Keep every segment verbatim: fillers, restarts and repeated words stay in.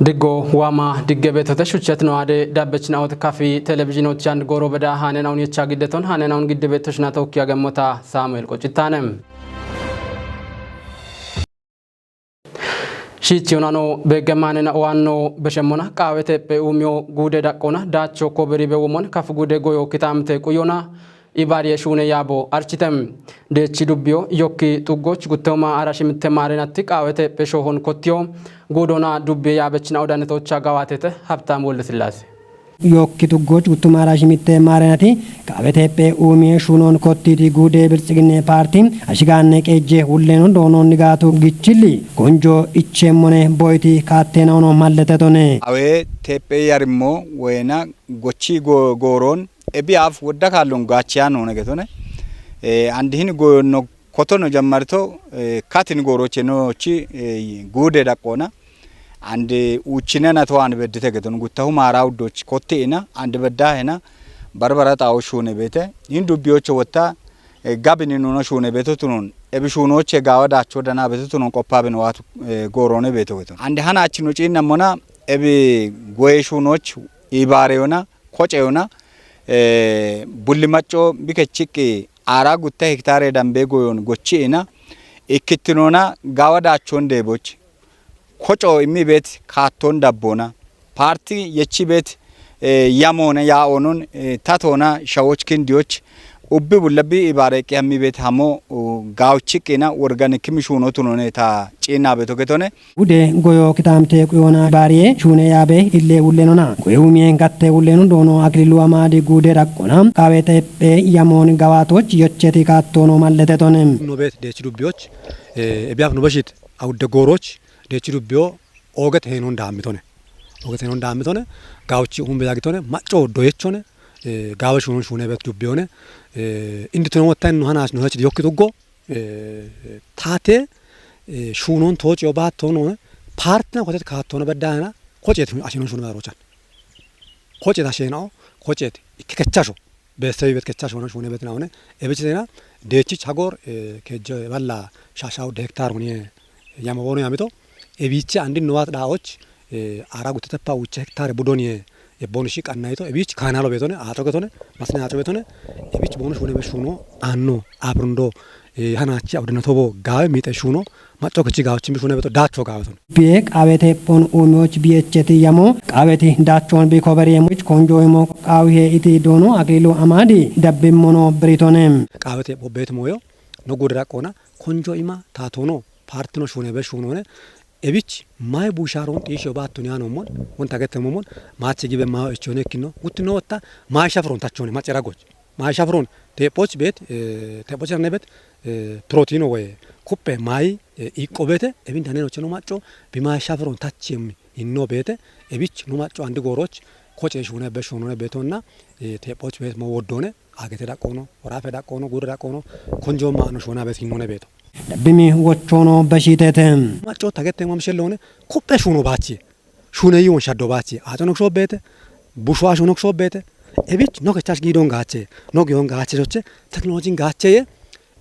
Diggo waama digge beettote shuchchet no ade dabbechina ot kafi televizhiinochi and gooro beda haanenawun yecha giddeton haanenawun gidde beettoshina tookki agemmota Saamu'eel Qocittaane. Shiichi hunano beegge maanena owaanno beshemmona qaawete ephe uumiyo guude daqqona daacho koberibe womon kafi guude goyo kitaamte quyona Ibaariye shuune yaabo architem. Deechi dubbiyo yokki xuggoch guttoma ara shimitte maarenatti qaawete peshohon kottiyo guudona dubbiye yaabechina odanetocha gawaatete Habtaam Wolde Sillaase. Yokki xuggoch guttoma ara shimitte maarenati qaawete pe uumiye shuunon kottiti guude biltsiginne paarti ashigaanne qeejje hulleno doonon nigaatu gichilli konjo ichemmone boyti kaattenaono malletetone. Awe teephe yarimmo woyena gochi go-, gooron ebi af wodda kaallon gaachiya noone getone. Eh, and hin goyonno kotono jammarto, eh, katin gooroche noochi, eh, guude daqqoona. And, eh, uuchinena to an beddite geton guttahu maara uddoch kotti ina and bedda hena barbara xaawo shuune beete. Hin dubbiyocho wotta, eh, gabini nuna shuune beeto tunon. Ebi shuunoche gaawa daacho dana beeto tunon qoppa bino waatu, eh, goorone beeto geton. And hana achino ciinna mona ebi goye shuunoch ibaareyona koceyona, eh, bulli macco bike chiqqi aara gutta hektaare dambe goyon gochi ina ikkittinona gaawa daachon deeboch. Koco immi beet kaatton dabbona. Paarti yechi beet, eh, yamoone yaa'oonon, eh, tatoona shawoch kindiyoch ubbi bulla bi ibaare eqqi hammi beet hamo, uh, gaawo chiqqina worgani kimi shuuno tunone ta ciinna beeto getone. Gude goyo kitaamte quyona baariye shuune yaabe ille wullenona. Goyo umiyen gatte wulleno doono Akililu Amaadi guude daqqona. Qaawete ephe yamoon gawaatoch yocheti kaattoono malletetone. No beet deechi dubbiyoch, eh, ebiyaaf no beshit awudde gooroch deechi dubbiyo oogete heenon daammitone. Oogete heenon daammitone. Gaawchi umbe yagitone. Macco doyechone. Eh, gaawe shuunon shuune beet dubbiyone. Eh, indi tono wotta no hanaas no hech yokki tuggo. Eh, taate, eh, shuunon tooci obaattono. Paartina kotet kaattono beddana. Kocet ashinon shuune beet rochan. Kocet ashenao. Kocet ikke kechasho. Beesebi bet kecha shuuna shuune bet naune. Ebich zena deechich hagor, eh, kejjo balla shashaw de hektar huniye yama bono yamito. Ebiche andin nuwat daoch, eh, ara gutete pa uche hektar budoniye, eh, bono shi qannayto. Ebich kanalo betone, ato getone, masne ato betone. Ebich bono shuune be shuuno anno abrundo, eh, hanachi awdena tobo gaawe mite shuuno. Macco kichi gaawchin bi shuune beto daacho gaaweton. Biye qaawete pon uumiyoch biyecheti yamo qaaweti daachon bi koberiyemoch konjo imo qaawihe iti doono Akililu Amaadi dabbimmono biritone. Qaawete bobbet moyo no guude daqqona konjo ima taatono paartino shuune be shuunone. Ebich may busharon xiisho baattun yaano mon wonta gette momon maachi gibe mayo echone kino guttino wotta may shafron tachone macera goch. May shafron teephoch beet, eh, teephoch ne beet, eh, protiino woye kuppe may, eh, iqqo beete, ebin daneno cheno macco, bi may shafron tachemmi inno beete, ebich nu macco andi gooroch, koce shuune be shuunone beetonna, eh, teephoch beet mo woddone, agete daqqono, worafe daqqono, guude daqqono, konjo maano shuuna beet hinnone beeto. Dabbimi wochono beshitete. Macco tagette mam shellone, kuppe shuuno baachi. Shuune yiwon shaddo baachi. Ato nok shobete, bushu asho nok shobete. Ebich nok echach gidon gaache, nok yon gaache soche, teknolojin gaache ye,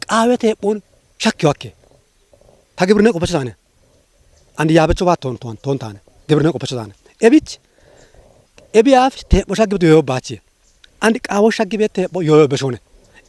qaawete bon shakki wakke. Ta gibirne qopacho tane. Andi yaabecho ba ton, ton, ton tane. Gibirne qopacho tane. Ebich, ebi af te bo shakki bitu yo baachi. Andi qaawo shaggi be teepho yoyo beshone.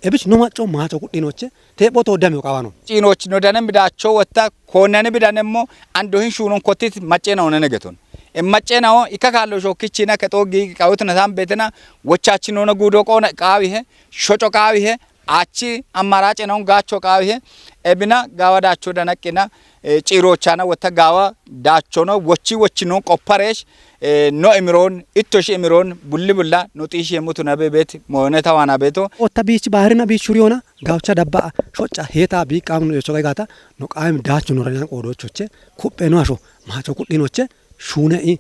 Ebich no macco maaco kudhinoche teepho to dame qawano. Ciinoch no dane midaacho wotta koonnane bidanemmo ando hin shuunon kottit maccena onene geton. E maccena o ikka kaallo shokkichina ke xoogi qawitna tam betena wochachi nona guudo qoona qaawihe, shoco qaawihe, achi ammaraace non gaacho qaawihe, ebina gaawa daacho danaqina, eh, ciirochana wotta gaawa daachono wochi wochi non qopparesh, eh, no imiron, ittoshi imiron, bulli bulla, no xiishi yemutu nabe bet, moyone tawana beto. Otta biich baharina biich shuriyona, gawcha dabba, shoca, heta, bi qam no yocho gata, no qaim daacho no ranya qodochoche, kuppe no asho, macho kudhinoche, shune i,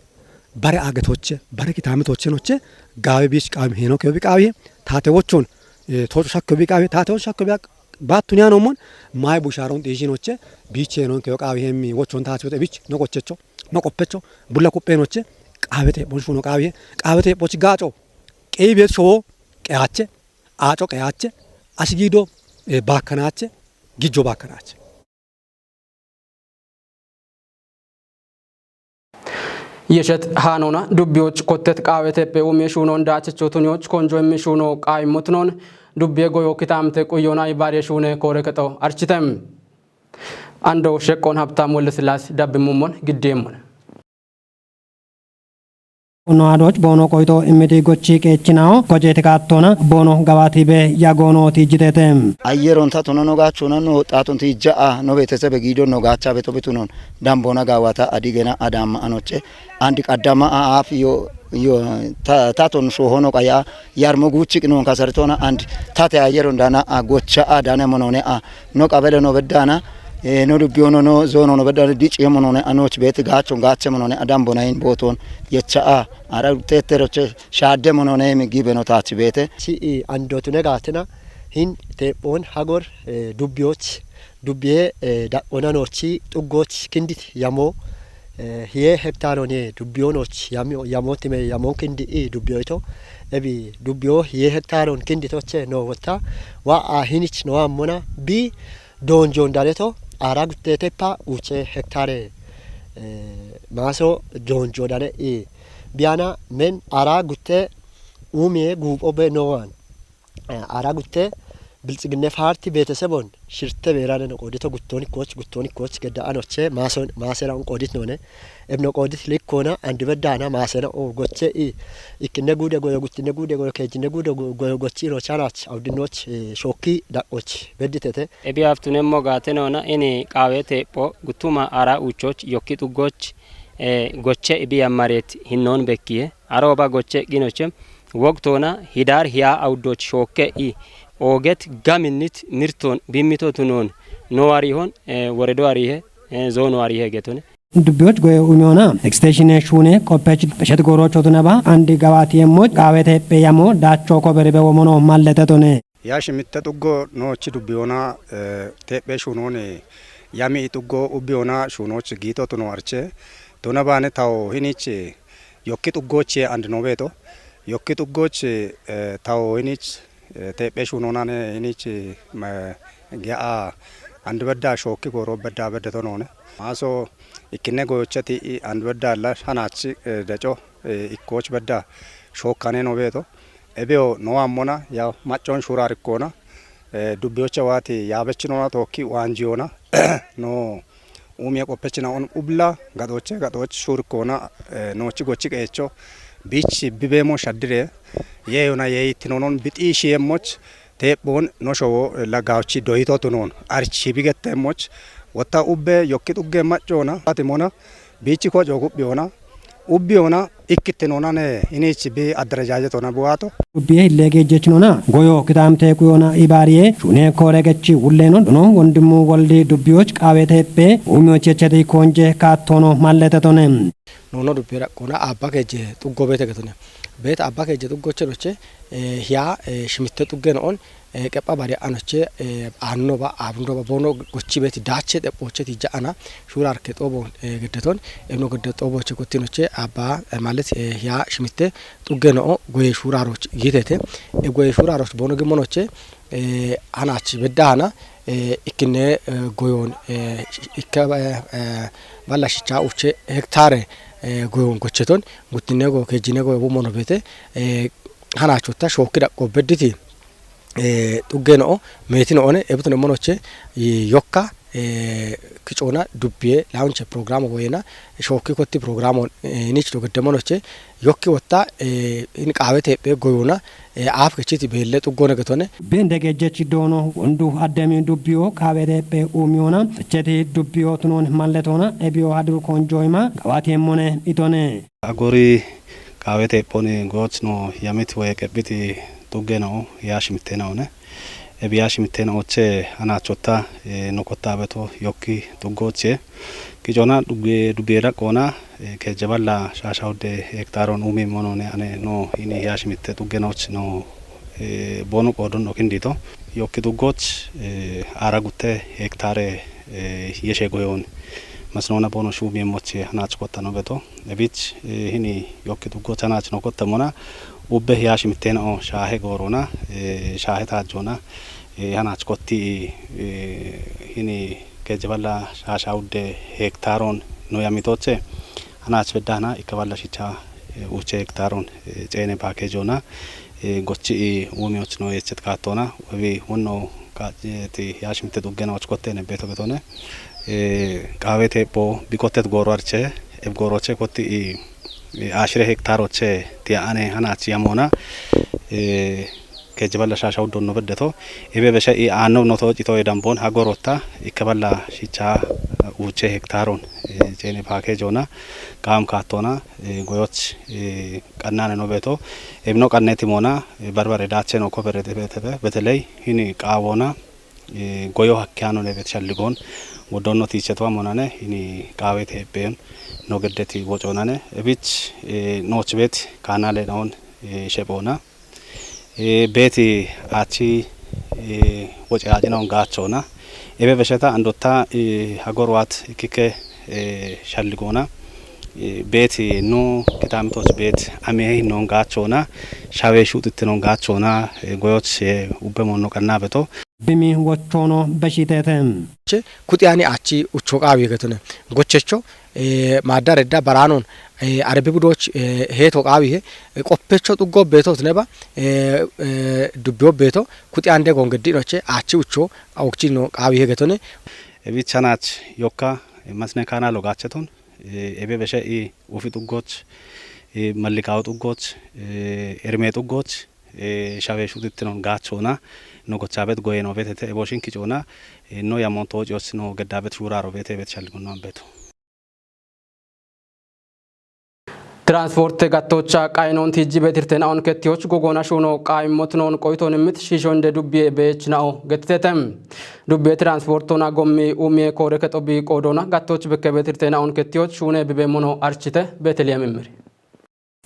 bare agetoche, bare kitamitoche noche, gawe biich qam heno ke bi qawi, tate wochon, eh, tocho shakko bi qawi, tate wocho shakko bi baattu niyano mon, may busharon xiishinoche, biiche non ke qawi hemmi wochon taate wote bich, no qochecho, no qoppecho, bulla kuppenoche, qawete bon shuno qawi, qawete boch gaaco, qeyi bet showo, qeyache, aaco qeyache, ashigido, eh, baakanache, gijjo baakanache. Yeshet haanona dubbiyoch kottet qaawete phe umye shuunon daachecho tuniyoch konjo immi shuuno qaayimmot noon dubbiye goyo kitaamte quyyoona ibaariye shuune koore kexo architem. Ando sheqqon Habtaam Wolde Sillaas dabbi mummon giddeemmon. Ono adoch boono qoyto immiti gochi qeechinao gojeeti kaattona boono gawaati be yagoonooti jitete. Ayyeron ta tuno no gaachuna no xaaton ti ja'a no beetesebe giido no gaacha beto betunon dambona gaawata adigena adamma anoche andi qaddama a aaf yo yo ta taton sho hono qaya yarmo guuchi qinon kasartona and tate ayyeron dana a gocha a dana monone a no qabele no beddana e no dubbiyono no zoono no beddana dici monone anoch beeti gaachon gaache monone adambona in booton yecha a ara teteroche shaadde monone mi gibe no taach beete. Si i andotune gaatina hin teephon hagor e dubbiyoch dubbiye e daqonanochi xuggoch kindit yamo e hiye hektaron ye dubbiyonoch yamo yamo time yamon kindi i dubbiyoito ebi dubbiyo hiye hektaron kinditoche no wotta wa a hinich no ammona bi doonjoon daneto ara guttetepa uuche hektare e maaso doonjoo dane i biyana men ara gutte uumiye guupho be no waan e ara gutte biltsiginne paarti beetesebon shirte beerane no qoodito guttoon ikkoch guttoon ikkoch gedda anoche maason maasera un qoodit noone ebno qoodit likkoona andi beddana maasena o goche i ikkinne guude goyo guttinne guude goyo keejjinne guude goyo gochi ino chanach awdinnoch e shookki daqoch bedditete. Ebi aftunemmo gaatenoona ini qaawe teepho guttuma ara uuchoch yokki xuggoch e goche ibi yammareet hinnoon bekkiye arooba goche ginoche wogtoona hidaar hiya awddoch shookke i ooget gaminnit mirtoon bimmito tunoon nowaarihon e woredo arihe e zoono arihe getone. Dubbiyoch goye umiyona eksteeshine shuune qoppech beshet goorocho tunaba andi gawaati yemmoch qaawete phe yamo daacho koberibe womono malletetone. Yaashi mitte xuggo noochi dubbiyoona e teephe shuunooni yami i xuggo ubbiyoona shuunooch giito tuno arche tuna baane tawo hinich yokki xuggochiye and no beeto yokki xuggoch e tawo hinich e teephe shuunoonane hinich ma ge'a and bedda shookki gooro bedda beddeto noone. Maaso ikkinne goyocheti i and bedda la hanach e deco e ikkoch bedda shookkane no beeto. Ebeyo no ammona yaw maccon shurar ikkona e dubbiyocha waati yaabechinona tookki waanjiyona no uumiye qoppechina on ubla gaxoche gaxoch shur ikkona e noochi gochi qeecho bichi bibeemo shaddire yeeyona yeeyittinonon bixi shiyeemmoch teephon no showo e laggawochi doyito tunoon archi bigetteemmoch wotta ubbe yokki xugge maccona atimona biichi koco guphiyoona ubbiyoona ikkittinoonane inichi bi adderajajetona buwaato. Dubbiye hilleege jechinona goyo kitaamte kuyona ibaariye shuune koore gechi wulleeno dono wondimmu woldi dubbiyoch qaawete phe uumiyoch yecheti koonje kaattoono malletetone. Noono dubbiye dhaqqoona abba keejje xuggo beete getone. Beete abba keejje xuggoche noche e hiya e shimitte xugge noon e qepha bari anoche e aannoba aabundoba boono gochi beeti daache xephoocheti ja'ana shuurarke xoobo e geddeton ebno gedde xooboche gottinoche abba e maalet e hiya shimitte xugge no'o goye shuuraroch giitete e goye shuuraroch boono gimmonoche e hanach beddahana e ikkinne e goyon e ikka e balla shicha uche hektare e goyon gocheton guttinne go keejjinne go bummono beete e hanach wotta shookki dhaqqo bedditi e xugge no'o meeti no'one ebitune monoche yokka e kicoona dubbiye launche programo woyena shookki kotti programo e nich do gedde monoche yokki wotta e in qaawe teephe goyona e aaf kechiti beelle xuggone getone. Bende gejjechi doono wondu addemi dubbiyo qaawe teephe uumiyona echeti dubbiyo tunoon malletona ebiyo hadur konjoyma gawaati emmone itone. Agori qaawete ephoni gooch no yamit woye qephiti xugge no yaash mitte noone. Ebi yaash mitte nooche anaachota e nokotta beto yokki xuggooche. Qicona dubbe dubbe daqoona e keje balla shaasha udde hektaron umi monone ane no ini yaash mitte xugge nooch no e bonu qoodon no kindito. Yokki xuggooch e ara gutte hektare e yeshe goyon masnona bono shuumi moche anaach kotta no beto. Ebich e hini yokki xuggo tanach no kotta mona ubbe hiyash mitte no shaahe goorona e shaahe taajjona e hanach kotti e hini keje balla shaasha udde hektaron no yamitoche Hanaach beddahana ikkaballa shicha, eh, uuche hektaron, eh, ceene paakeejoona, eh, gochi i uumiyoch no yechet kaattoona, webi wonno ka-, eh, ti yaashmitte duggena och kotte ne beto getone, eh, qaawete epho bikottet gooro arche, eb gooroche kotti i, eh, ashire hektaroche ti ane hanaach yamoona, eh, kejeballa shasha uddon no beddeto, ebe beshe i aanno no to cito e dambon ha gorotta, ikkaballa shicha, eh, uuche hektaron, eh, ceene paakeejoona, qaam kaattoona, eh, goyoch, eh, qannane no beto, ebno qanne timoona, eh, barbare daache no ko bere de-, bete-, beteley hini qaawoona, eh, goyo hakke hano ne bet shalligoon, woddonno tiicheto amonane, hini qaawete ebbeyon, no geddeti wocoonane, ebich, eh, nooch bet kaanale naon, eh, shephoona. Eh, beeti aachi, eh, woce haacinaon gaachoona. Ebe besheta andotta, eh, hagorwaat ikkike, eh, shalligoona. Eh, beeti no kitaamitoch beet amehe hinnoon gaachoona. Shawe shuuxittinon gaachoona. Eh, goyoch, eh, ubbe monno qanna beto. Bimi wochoono beshitete. Che, kuxiyaani aachi ucho qaawi hetone. Gochecho, eh, maadda redda baraanon, eh, Arabi budoch, eh, heeto qaawihe, eh, qoppecho xuggo beeto tineba, eh, eh, dubbiyo beeto, kuxi ande gonge dinoche, aachi ucho, aokchino qaawihe getone. Ebi chanach yokka, eh, masne kana lo gacheton, eh, ebe beshe i ufi xuggoch, eh, mallikawo xuggoch, eh, erme xuggoch, eh, shawe shutittinon gachona, no gochabet goyeno betete, eboshin kichona, eh, no yamon tochos no geddabet shuraro bete bet shalligon no ambeto. Transporte gattocha qaynon tijji betirtena on kettiyoch gogona shuno qaymot non qoyton mit shishonde dubbiye beechnao getitetem. Dubbiye transportona gommi umie kore kexobi qodona gattoch bekke betirtena on kettiyoch shune bibe mono archite Beteliyeem Immiri.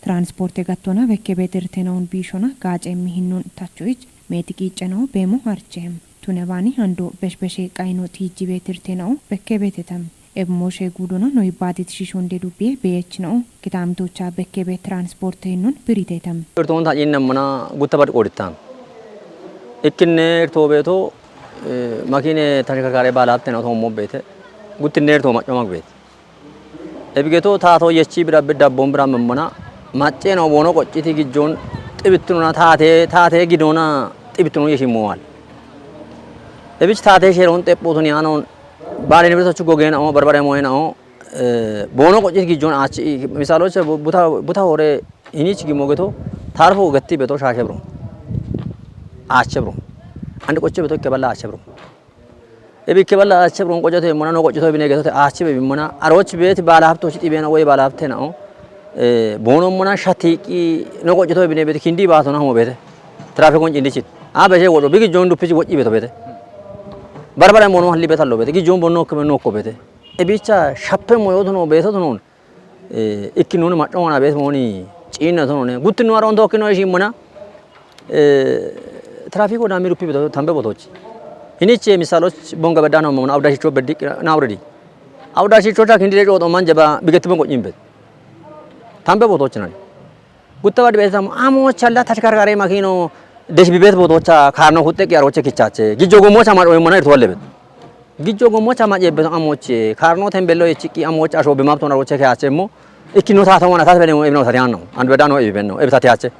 Transporte gattona bekke betirtena on bishona gace mihinnun tachoich meti qicceno bemo arche. Tunebani hando beshbeshe qayno tijji betirtena o bekke betetem. Ebmoshe gudona no ibadit shishonde dubbiye beechnao. Kitamitocha bekke be transporte hinnun biritetem. Irtoon ta'iin nammana gutta bad qodittan. Ikkinne irtoo beeto, eh, makine tashkarkaare baalahatte na toommo beete. Guttinne irtoo macco mag beete. Ebigeto taato yechi bira bidda bombira mammana. Macce no boono qocciti gijjon xibittununa taate, taate gidona xibittunun yeshi moal. Ebich taate sheron xeppotuni anon baale nibirtochu gogena o, barbare moyena o, eh, boono qocciti gijjon aachi, misaloche bu-, buta, buta hore hinich gimo geto, tarfo getti beto shashe bro. Aache bro. Andi qoche beto ikke balla aache bro. Ebi ikke balla aache bro, qocote mona no qocote bine geto aache be mona. Aroch beeti baala hapto chi tibena oy baala hapte na o. Eh, boono mona shatiqi no qocote bine beeti kindi baato na homo beete. Traffic on cindichin. A beshe wodo bigi jon duppichi woci beto beete. Barbare mono halli betallo beete. Gi jon bonno keme no ko beete. Ebicha shappe moyoto no beeto no. Eh, ikki nuni macco wana beet moni ciinna tonone. Gutti nu aron tokki no ishi mona. Eh, trafiko da miru pibe tambe botochi. Hiniche misaloch bonga bedano mona awda shicho beddi na awredi. Awda shicho ta kindi de jodo manje ba bigetti bongo nyimbe. Tambe botochi nani. Gutta wadi betam amo challa tashkarkare makino desh bibet botocha karno kutte ki aroche kichache. Gijo gomocha mar oymo na irtuwalle bet. Gijo gomocha ma jebbe amoche karno tembello echiki amoche asho bimabto na roche ke achemo. Ikkino tata wana tata bene mo ibno tatiano. Andu bedano ibeno ebitati ache.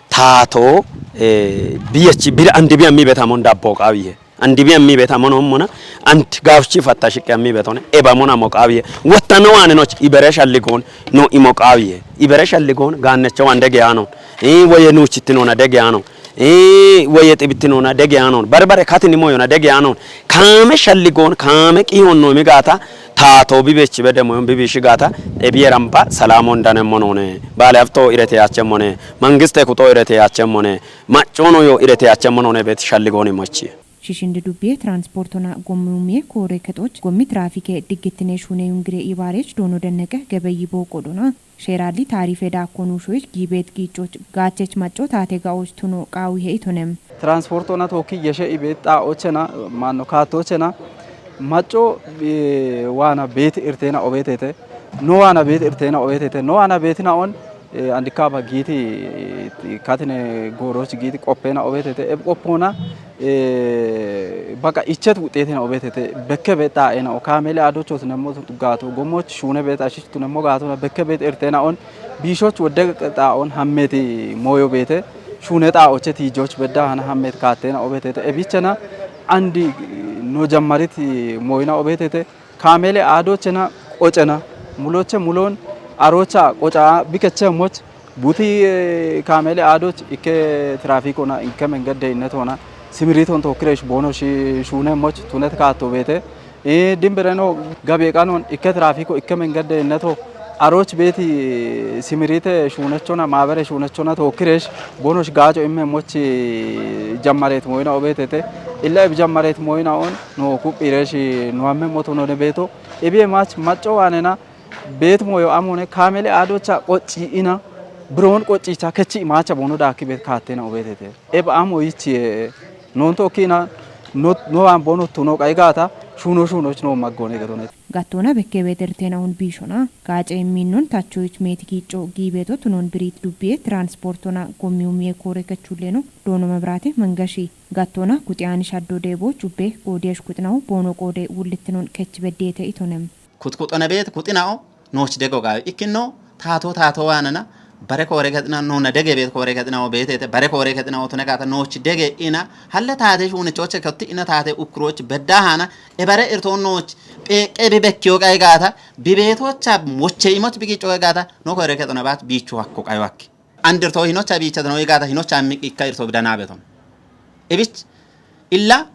Tato, eh, biyechi bir andi bi ammi betamon dabbo qawiye. Andi bi ammi betamon ommona. Ant gawchi fatta shiqqi ammi betone. Eba mona mo qawiye. Watta no wane noch ibere shalligon no imo qawiye. Ibere shalligon gannecho wande geyano. Eh, woye nuchittino na degeyano. Eh, woye xibittinona degeyano. Barbare katini moyona degeyano. Kaame shalligon, kaame qihon no migata. Tato bibechi bede moyon bibishi gata. Ebiye ramba salamon dane monone. Bale afto irete yache mone. Mangiste kuto irete yache mone. Maccono yo irete yache monone bet shalligoni mochi. Shishinde dubbiye transportona gommi umie kore ketoch gommi trafike diggitine shune yungire ibarech dono denneke gebe yibo qodona. Sheeraalli taarife daakkon uushoyich giibeet giicoch gaachech macco taate ga'och tuno qaawihe itonem. Transportona tookki yeshe ibeet xaa'ochena, maanno kaattochena, macco, eh, waana beeti irteena obeetete, no waana beeti irteena obeetete, no waana beeti na'on, Eh, andikka ba giiti, eh, katine gooroch giiti qoppeena obeetete, eb qoppoona, eh, baqa ichet wuxeetena obeetete, bekke be xaa'eena o kaamele aadochoot nemmo gaato, gommoch shuune beet ashich tunemmo gaatona, bekke beet erteena on, biishoch wodde xaa'on hammeeti mooyo beete, shuune xaa'oche tiijoch bedda hana hammeet kaatteena obeetete, ebichena andi no jammarit mooyina obeetete, kaamele aadochena qocena, muloche mulon arocha qoca bikeche moch, buti, eh, kaamele aadoch ikke trafikona, ikke mengedde innetona, simiriton tookkiresh boono shi-, shuune moch tunet kaatto beete. Eh, dimbereno gabe qanon ikke trafiko, ikke mengedde inneto, aroch beeti simirite shuunechona, maabere shuunechona tookkiresh, boonosh gaaco imme moch jammaret mooyina obeetete. Illa eb jammaret mooyina on, no kuphiresh, no amme moto none beeto. Ebiye mach macco waanena, beet mooyo amone, kaamele aadocha qocci ina, biroon qoccicha kechi maacha boono daakki beet kaatteena obeetete. Eb amo yichiye, non tokkiina, no, no waan boono tuno qai gaata, shuuno shuunoch no maggoone gatone. Gattoona bekke beet erteena on biishona, gaace imminnon tachoyich meeti kiicco giibeeto tunon biriit dubbiye transportona gommiumiye koore kechulleno doono mebraate mangashi. Gattoona guxiyaani shaddo deebo cubbe qoodiyesh kuxinaho boono qoode wullittinon kech beddeete itonem. Kutkuxone beet kuxinao nooch dego gaayo. Ikkinno taato taato waanana bare koore kexina noona dege beet koore kexinao beetete bare koore kexinao tune gaata nooch dege ina halle taate shuunichoche kotti ina taate ukkuroch bedda hana ebare irtoon nooch pheeqqe bi bekkiyo qai gaata bi beetocha moche imoch bi giicco qai gaata no koore kexona baach biichu hakko qayo hakki. Andirto hinocha biicha dano igaata hinocha miqqi ikka irto bidana beton. Ebich illa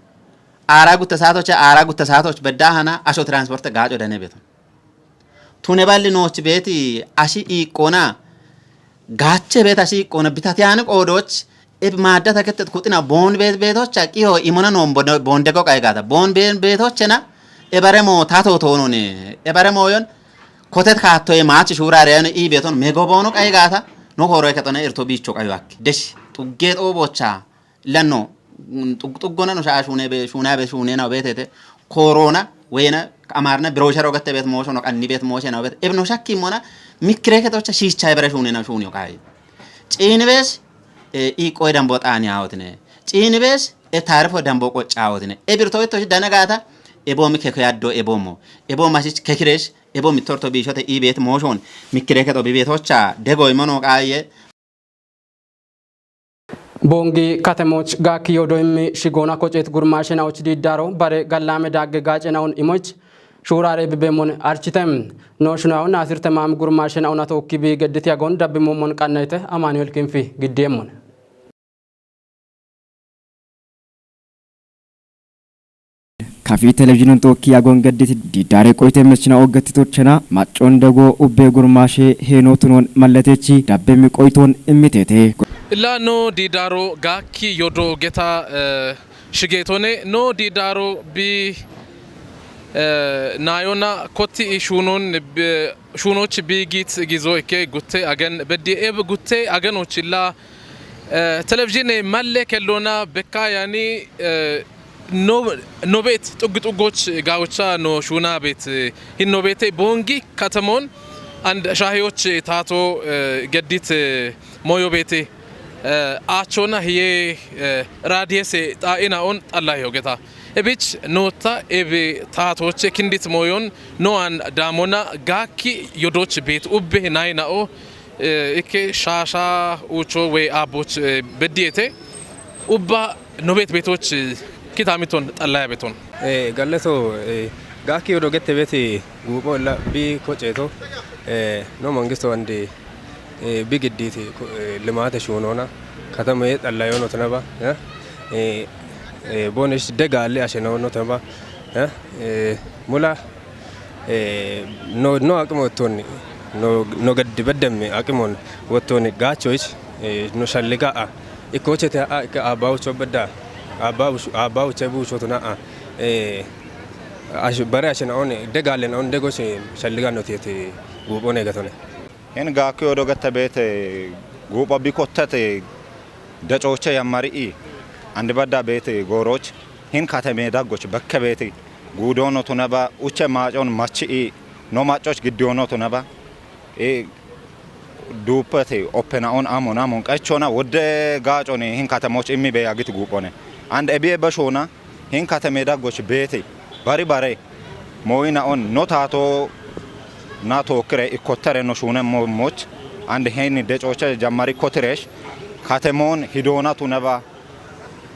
aara gutta saatoche, aara gutta saatoch bedda hana asho transporte gaaco dane beton. Tune balli nooch beeti ashi iiqqona, gaache beet ashi iiqqona, bitatiyani qoodoch, eb maaddata kettet kuxina boon beet beetocha qiyo imona noon boon dego qai gaata. Boon beet beetochena, ebare moo tato toonone, ebare mooyon, kotet kaattoye maach shuurareyano ii beeton mego boono qai gaata, no kooroy kexone irto biicho qayo akki. Desh, xuggee xoobocha, lanno, xug-, xuggona no sha'a shuune be, shuuna be, shuune na beetete, koorona, weyena, amaarna, birooshero gette beet moosho no, qanni beet mooshe na beet. Eb no shakki mona, mikkire kexocha shiicha ebare shuune na shuuni yo qai. Ciini bees, e, ii qoy dambo xaani aawotine. Ciini bees, e taarifo dambo qocca aawotine. E birto itto shi dana gaata, e boomi keko yaddo, e boomo. E boom ashich kekiresh, e boomi torto biishote ii beet mooshon. Mikkire kexo bi beetocha, dego imono qaaye. Boongi katemoch gaakki yodo immi shigoona kocet gurmaashe naoch diiddaaro bare gallaame daagge gaace naon imoch shuuraare bibeemon architem. No shunaon asirte maam gurmaashe naona tookki bi gedditi agon dabbi moomon qannayte Amaanu'el Kinfi giddeemmon. Kafi televizhiinun xookki agon gedditi diidaare qoyte mechina ogettitochena maccon dego ubbe gurmaashe heeno tunon malletechi dabbemi qoyton immitete. Illa no diidaaro gaakki yodo geta, eh, shigeetone no diidaaro bi, eh, naayona kotti i shuunon, eh, shuunoch bi giit gizo ikke gutte agen beddi eb gutte agenoch illa, eh, televizhiine malle kellona bekka yani, eh, no, no beet xuggi xuggoch gaawucha no shuuna beet, eh, hin no beete boongi katemon and shaahiyoch taato, eh, geddit, eh, mooyo beete, eh, aachona hiye, eh, raadiyese xaa'ina on xallahi ogeta. Ebich noota ebe taatoche kindit mooyon no an daamona gaakki yodoch beet ubbe naayina'o, eh, ikke shaasha uucho wey aabboch, eh, beddiyete ubba no beet beetoch, eh, kitamiton xallaya beton. Eh, galleto, eh, gaakki yodo gette beeti guupho illa bi koceeto, eh, no mangisto andi, eh, bi gidditi ko-, eh, limaate shuunoona, katamaye xallayono tunaba, eh, eh, eh, boonesh degaalli ashe no, no tunaba, eh, eh, mula, eh, no, no aqimo ittonni, no, no gaddi beddemmi aqimon wottonni gaachoyich, eh, no shalliga a, ikkochete a, ikke aabbaawucho bedda, aabbaawuch-, aabbaawuche buuchotuna a, eh, ash-, bare ashe naon, degaalli naon degoshe shalliga notiyete guuphone gatone. Hin gaakki yodo getta beete guupha bi kottate dacooche yammari'i, andi badda beete gooroch, hin katame daggoch bekke beete guudono tunaba, uche maacon machi'i, no maccoch giddiono tunaba, e, Duuppete oppenaon amon amon qechona wodde gaacon hin katemoch immi be yagit guuphone. And ebi ebeshona hin kateme daggoch beete bari bare moyinaon no taato na tookkire ikkottere no shuunemmoch and hin decoche jammari kotiresh katemoon hidoona tuneba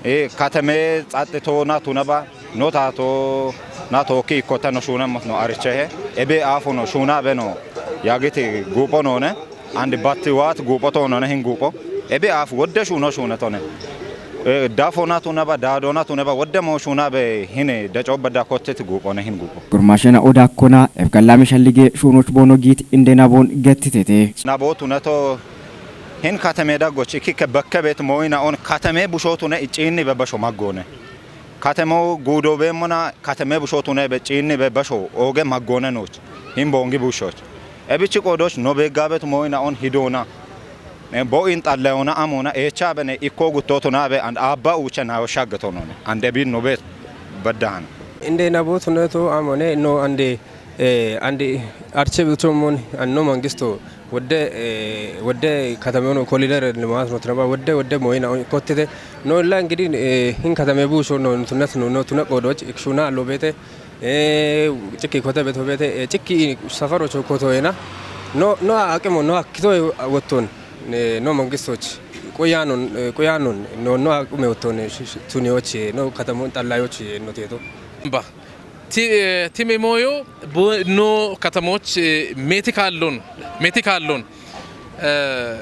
Ee, kateme xaxxitoona tunaba no taato na tookki ikkotta no shuunemmot no arichehe ebe aafu no shuunabe no yagiti guupho noone and batti waat guupho toonone hin guupho ebe aafu wodde shuuno shuunetone. Ee, dafona tunaba daadona tunaba wodde moo shuunabe hine decoobba dakkottiti guuphone hin guupho. Gurmaashena oda akkona ebgallame shallige shuunoch boono giit inde naboon gettitete. Naboo tuneto Hin kateme daggoch ikkikke bekke beet mooyina on kateme bushootune icciinni be basho maggoone. Katemo guudo beemmona kateme bushootune be ciinni be basho ooge maggoone nooch. Hin boongi bushoch. Ebichi qoodoch no beeggabet mooyina on hidoona. Bo in xallayona amoona eecha bene ikko guttootuna be and aabba uuche nayo shaggetonone. And ebi no beet beddahan. Inde nabootuneto amone no ande Eh, and arche bitomon anno mangisto wodde eh, wodde katamono kolider limat no traba wodde wodde moyina kottete no la ngidi eh, hin katame busho no tunat no no tuna qodoch ikshuna lobete eh, cikki kote beto bete eh, cikki safaro cho koto ena no no aqimo no akito wotton eh, no mangistoch qoyanon eh, qoyanon no no aqume wotton eh, sh- sh- tuniyoch eh, no katamon xallayoch eh, no teto Ba. Ti- eh, timi mooyo bu- no katamoch eh, meti kaallon meti kaallon eh,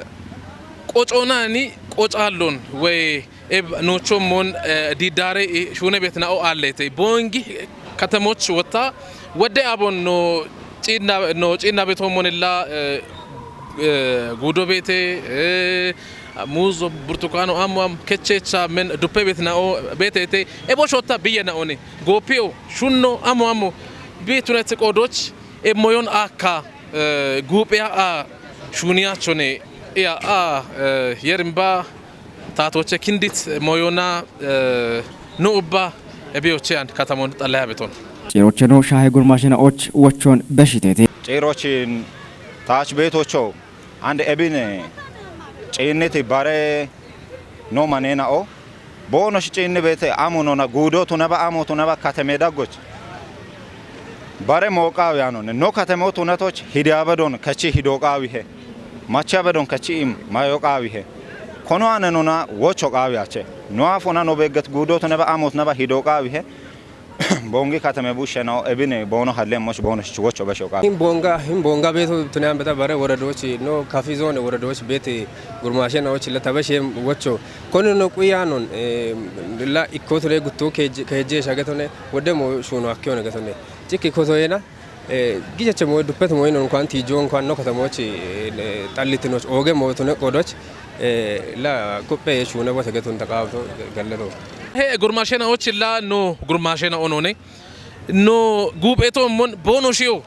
qocoonani qocaallon wey eb noochommon eh, diiddaare eh, shuune beet na'o aalleete boongi katamoch wotta wodde abon no ciinna no ciinna beetoommon illa eh, eh, guudo beete eh, muuzo burtukaano ammo am kecheecha men duppe beet na'o beeteete ebo shotta biyye na'one Gooppiyo shunno amo amo bi tuneti qoodoch e moyon akka eh, guuphiya a shuniyaachone iya a eh, yerimba taatoche kindit moyona eh, nu ubba ebiyoche and katamon xallaya beton. Ciirocheno shaahe gurmashena och wochon beshitete. Ciirochin taach beetocho and ebine ciinniti bare no manena'o Boono shiciinni beete amu nona guudo tunaba amu tunaba kateme daggoch. Bare mooqaawi anone no katemo tunatoch hidiyabe don kechi hido qaawihe. Machabe don kechi im mayo qaawihe. Kono ane nona wocho qaawi ache. No afona no begget guudo tunaba amu tunaba hido qaawihe. Bongi katame busheno ebine bono halle moch bono chugocho basho ka. Him bonga him bonga beto tunan beta bare waradochi no kafi zone waradochi bete gurmashe na ochi la tabashe wocho kono no kuyanon eh, la ikkotore gutto keje keje shagetone wode mo shuno akkione getone chiki koto yena eh, gijache mo duppet mo inon kwan tijon kwan no katamochi eh, tallitinoch oge mo tune kodoch eh, la kuppe shune bote getun taqawto gallato. He gurmashe na ochi la no gurmashe na onone No guupheto mon bono shiyo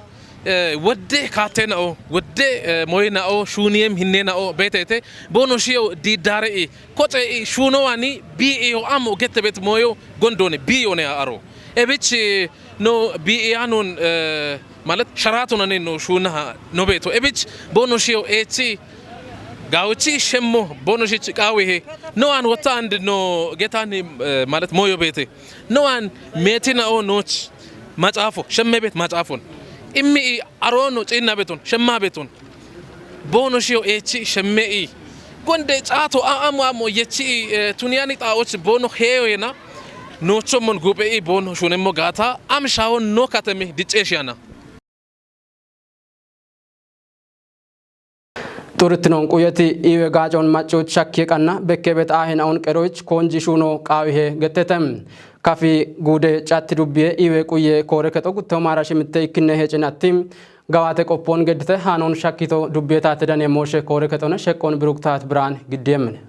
eh, wodde kaatte na'o wodde eh, moye na'o shuuniyem hinne na'o beetete bono shiyo diiddare'i koce'i shuunowani biiyo amo gettebet moyo gondone biiyone a'aro ebich eh, no biiyanon eh, ማለት ሸራቶናኔ ነው ሹና ነው ቤቶ ኤብች ቦኖ ሽዮ ኤቺ ጋውቺ ሸሞ ቦኖ ሽች ቃዊሄ no an wotta and no getan eh, ማለት moyo beete No an meeti na'o nooch maxaafo shemme beet maxaafon immi i aroono ciinna beton shemma beton boono shiyo eechi shemme i gonde caato a amo amo yechi i eh, tuniyani xaa'och boono heeyoyena noochommon guuphe i boono shuunemmo gaata am shawon no kateme dicceeshiyana. Xuritinon quyeti iwe gaacon maccoch shakki qanna bekkebet aahen awun qeroych koonji shuuno qaawihe gettete. Kafi guude catti dubbiye iwe quye koore kexo gutto maara shimitte ikkinne heecin atti gawaate qoppoon geddite haanon shakkito dubbiye taate dane mooshe koore kexone sheqqon biruktaat biraan giddiyemmine.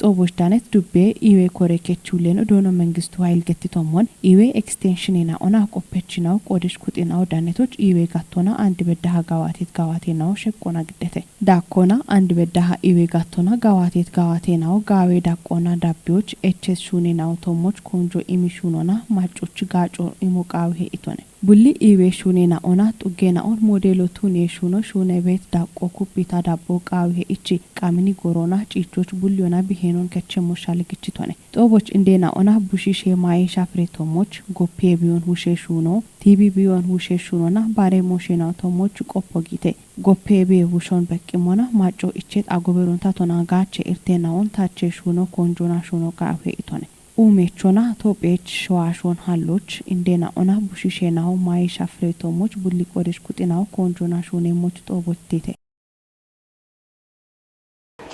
Xoobosh Danet Dubbe iwe kore kechulen odono mengistu hayil gettitomon iwe extensionena ona qoppechinaw qodish kuxinaw danetoch iwe gattona and beddaha gawatet gawatenaw sheqqona giddete. Dakkona and beddaha iwe gattona gawatet gawatenaw gaawe daqqona dabbiyoch eches shunenaw tommoch konjo imi shunona maccoch gaaco imo qaawihe itone. Bulli iiwe shuuneenaona xuggeenaon moodeelo tunie shuuno shuune beet daqqo kubbita dabbo qaawihe ichi qamini gorona ciichoch bulliona biheenon kechemmo shaligichitone. Xooboch indeenaona bushishe maayisha firetommoch goppie biyon wushe shuuno tiibi biyon wushe shuunona bare moosheenaotommoch qoppo giite. Goppie biye wushon beqqimmona macco ichet agoberonta tona gaache irteenaon tache shuuno koonjona shuuno qaawihe itone. Uumechona topheech showaashon halloch indeena'ona bushisheenaho maayisha fireetoomoch bulli qodesh kuxinaho koonjona shuuneemoch xoobottite.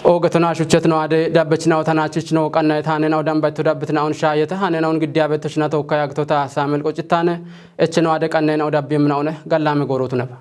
Oogetona shuchetno ade dabbechinaho tanachich no qannaye taanenao dambayto dabbitinaon shaayete haanena'on giddiyaabettochina tookka yaagitota saamel qocittaane echeno ade qannayenao dabbiyeminaone gallaame goorootuneba.